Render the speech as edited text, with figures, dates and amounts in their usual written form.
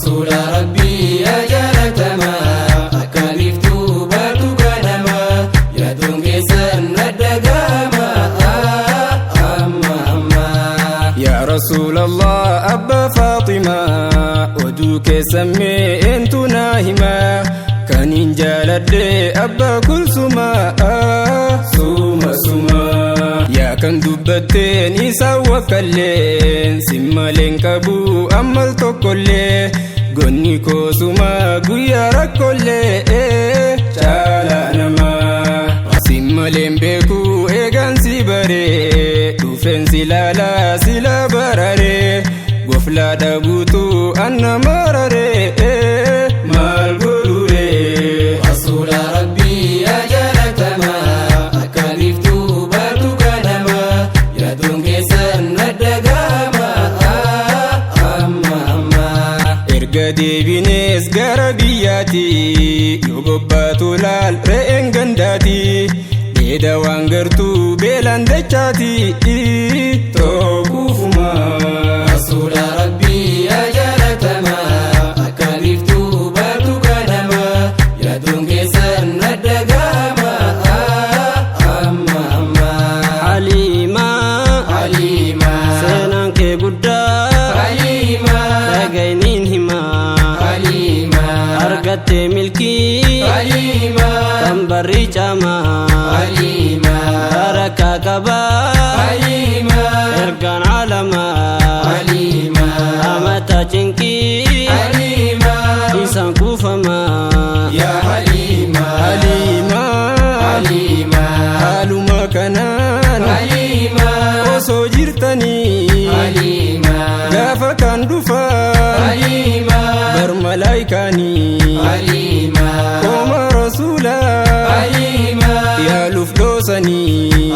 Rasuula Rabbii yaa jaalatamaa, akka biiftuu baatu ganamaa, yaaduun keessan addagaama amma amma. Yaa Rasuulallah, Abbaa Faaximaa, oduu keessan mee eentu naa himaa? Kanin jaaladhe Abbaa Kulsumaa, suma suma. Yaa kan dubbatteen isaan wakkalleen, simmaleen qabu ammal tokkollee, gonni koosuma guyyaa rakkollee caalaa namaa. Simmaleen beeku eegaan si baree, dhufeen si laalaa sila bararee, goflaa dhabuutu anna mararee, maal godhuree? Rasuula Rabbii yaa jaalatamaa, akka biiftuu baatu ganamaa, yaaduun keessan addagaama amma amma. Erga deebinees gara biyyaati, yoo bobbaatu laal re'een gandaati, dheeda waan gartuu beelaan dachaati tokkufuma. Rasuula Rabbii yaa jaalatamaa, akka biiftuu baatu ganamaa, yaaduun keessan addagaama amma amma. Haliimaa. Haliimaa. Seenaan kee guddaa. Haliimaa. Dhagayniin himaa. Haliimaa. Argattee milkii. Haliimaa. Kan barri caamaa. Haliimaa. Barakaa qabaa. Haliimaa. Ergaan caalamaa. Haliimaa. Amata cinqii. Haliimaa. Isaan kuufamaa. Yaa Haliimaa. Haliimaa. Haliimaa. Haaluma kanaan Haliimaa. osoo jirtanii, Haliimaa. gaafa kan dhufaa Haliimaa. bar malaayikaanii Haliimaa. qooma rasuulaa Haliimaa. yaaluuf dhoosanii.